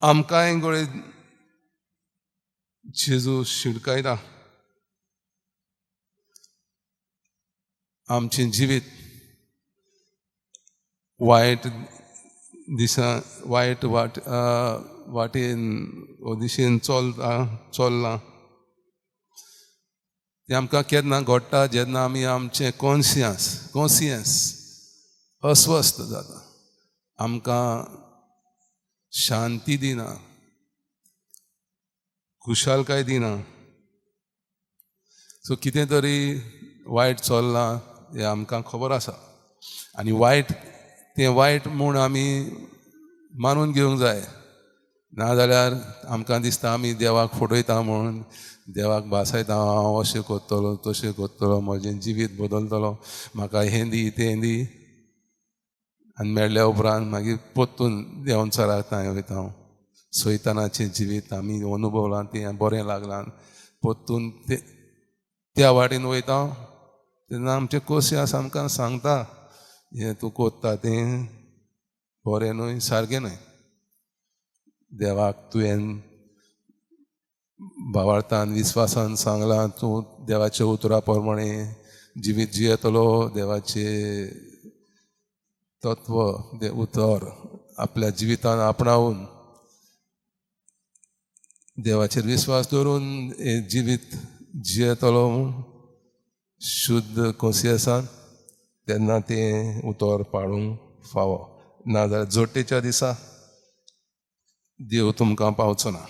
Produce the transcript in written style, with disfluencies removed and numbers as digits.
आमकांय गळे जेजू शिडकायता. आमचें जिवीत वायट दिसा वायट वाट वाटेन वो दिशेन चलता चल्लां तें आमकां केन्ना घडटा जेन्ना आमी आमचें कॉन्सियन्स अस्वस्थ जाता, आमकां शांती दिना, खुशालकाय दिना. सो कितें तरी वायट चल्लां हें आमकां खबर आसा आनी वायट तें वायट म्हूण आमी मानून घेवंक जाय. नाजाल्यार आमकां दिसता आमी देवाक फटयता म्हूण, देवाक भासायता, हांव अशें करतलो तशें करतलो, म्हजें जिवीत बदलतलो, म्हाका हें दी तें दी, आनी मेळ्ळ्या उपरांत मागीर परतून देंवचाराक थंय वयता हांव. सैतानाचें जिवीत आमी अनुभवलां, तें बरें लागलां, परतून त्या वाटेन वयता तेन्ना आमचें कोशियास आमकां सांगता हें तूं करता तें बरें न्हय, सारकें न्हय. देवाक तुवें भावार्थान विस्वासान सांगलां तूं देवाच्या उतरा प्रमाणे जिवीत जियेतलो, देवाचे तत्व उतर आपल्या जिवितान आपणावन देवाचेर विस्वास दवरून हें जिवीत जियेतलो शुद्ध कोशियसान, तेन्ना तें उतर पाळूंक फावो. नाजाल्यार जोडटेच्या दिसा देव तुमकां पावचो ना.